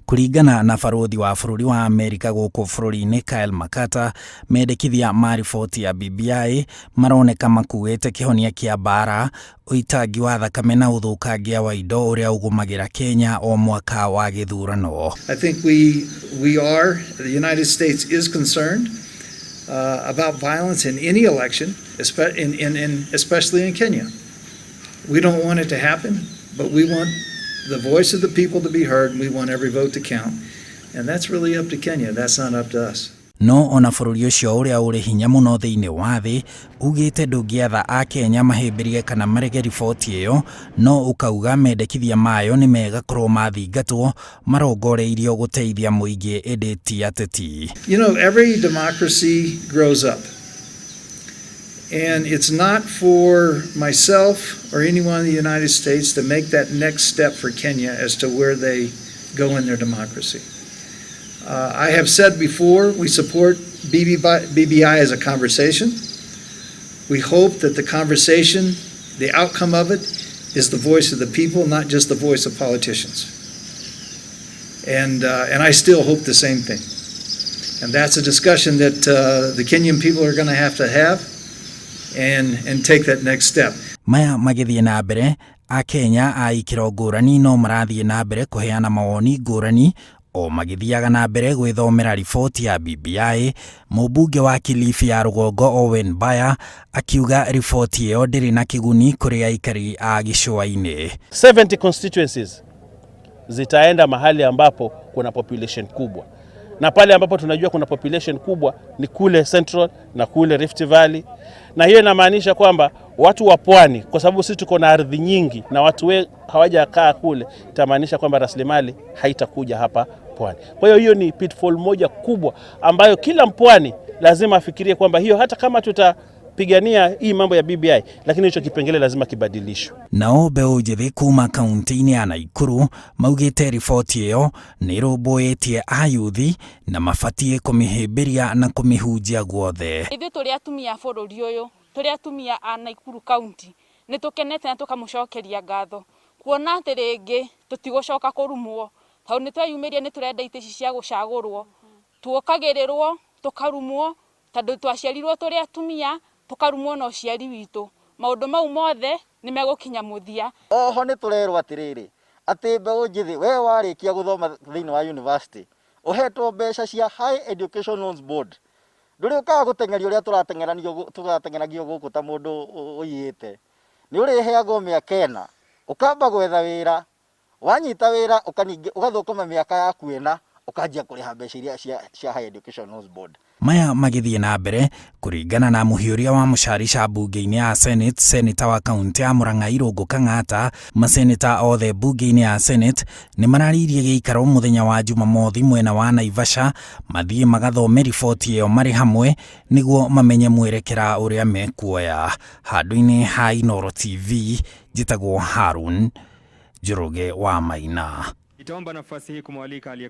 Kũringana na barũthi wa bũrũri wa Amerika gũkũ bũrũri-inĩ Kyle McCarter, mendekithia ma riboti ya BBI maroneka makuĩte kĩhonia kĩa mbara, ũitangi wa thakame na ũthũkangia wa indo ũrĩa ũgũmagĩra Kenya o mwaka wa gĩthurano. I think the United States is concerned about violence in any election, especially in Kenya. We don't want it to happen, but we want the voice of the people to be heard, and we want every vote to count. And that's really up to Kenya. That's not up to us. No ona bũrũri ũcio ũrĩa ũrĩ hinya mũno thĩinĩ wa thĩ ugĩte ndũngĩatha akenya mahĩmbĩrie kana marege riboti ĩyo, no ũkauga mendekithia mayo nĩ mega korwo mathingatwo marongoreirio gũteithia mũingĩ ĩndĩ ti ateti. Every democracy grows up. And it's not for myself or anyone in the United States to make that next step for Kenya as to where they go in their democracy. I have said before, we support BBI as a conversation. We hope that the conversation, the outcome of it, is the voice of the people, not just the voice of politicians. And I still hope the same thing. And that's a discussion that the Kenyan people are going to have and take that next step. Maya magĩthiĩ na mbere, akenya a ikĩro ngũrani no marathiĩ na mbere kũheana mawoni ngũrani o magĩthiaga na mbere gwĩthomera riboti ya BBI. Mũmbunge wa Kilifi ya rũgongo Owen Baya akiuga riboti ĩyo ndĩrĩ na kĩguni kũrĩ aikari a gĩcũa-inĩ. 70 constituencies zitaenda mahali ambapo kuna population kubwa, na pale ambapo tunajua kuna population kubwa ni kule Central na kule Rift Valley, na hiyo inamaanisha kwamba watu wa pwani, kwa sababu sisi tuko na ardhi nyingi na watu hawajakaa kule, itamaanisha kwamba rasilimali haitakuja hapa pwani. Kwa hiyo hiyo ni pitfall moja kubwa ambayo kila mpwani lazima afikirie kwamba hiyo hata kama tutapigania hii mambo ya BBI, lakini hicho kipengele lazima kibadilishwe. Nao mbeũ njĩthĩ kuma kaunti-inĩ ya Naikuru maugĩte riboti ĩyo nĩ ĩrũmbũĩtie ayuthi na mabatiĩ kũmĩhĩmbĩria na kũmĩhunjia guothe. Ithuĩ tũrĩ atumia a bũrũri ũyũ, tũrĩ atumia a Nakuru County, nĩ tũkenete na tũkamũcokeria ngatho kuona atĩ rĩngĩ tũtigũcoka kũrumwo, tondũ nĩ tweyumĩria nĩ tũrenda itĩ ici cia gũcagũrwo, tuokagĩrĩrwo tũkarumwo tondũ twaciarirwo tũrĩ atumia, tũkarumwo na ũciari witũ. Maũndũ mau mothe nĩ megũkinya mũthia. Oho nĩ tũrerwo atĩrĩrĩ, atĩ mbeũ njĩthĩ, we warĩkia gũthoma thĩinĩ wa university ũhetwo mbeca cia High Education Loans Board, ndũrĩ ũkaga gũteng'erio ũrĩa tũrateng'eranio tũrateng'eragio gũkũ ta mũndũ ũiyĩte. Nĩ ũrĩheagwo mĩaka 4 ũkamba gwetha wĩra, wanyita wĩra ũgathũkũma mĩaka yaku 4, ũkanjia kũrĩha mbeca iria cia High Education Loans Board. Maya magĩthiĩ na mbere, kũringana na mũhiũria wa mũcarica mbunge-inĩ ya Senate, seneta wa kaunti ya Murang'a Irũngũ Kang'ata, maseneta othe mbunge-inĩ ya Senate nĩ mararĩirie gĩikaro mũthenya wa Jumamothi mwena wa Naivasha mathiĩ magathome riboti ĩyo marĩ hamwe nĩguo mamenye mwerekera ũrĩa mekuoya. Handũ-inĩ ha Inooro TV, njĩtagwo Harun Njoroge wa Maina. Itaomba nafasi hii kumwalika aliye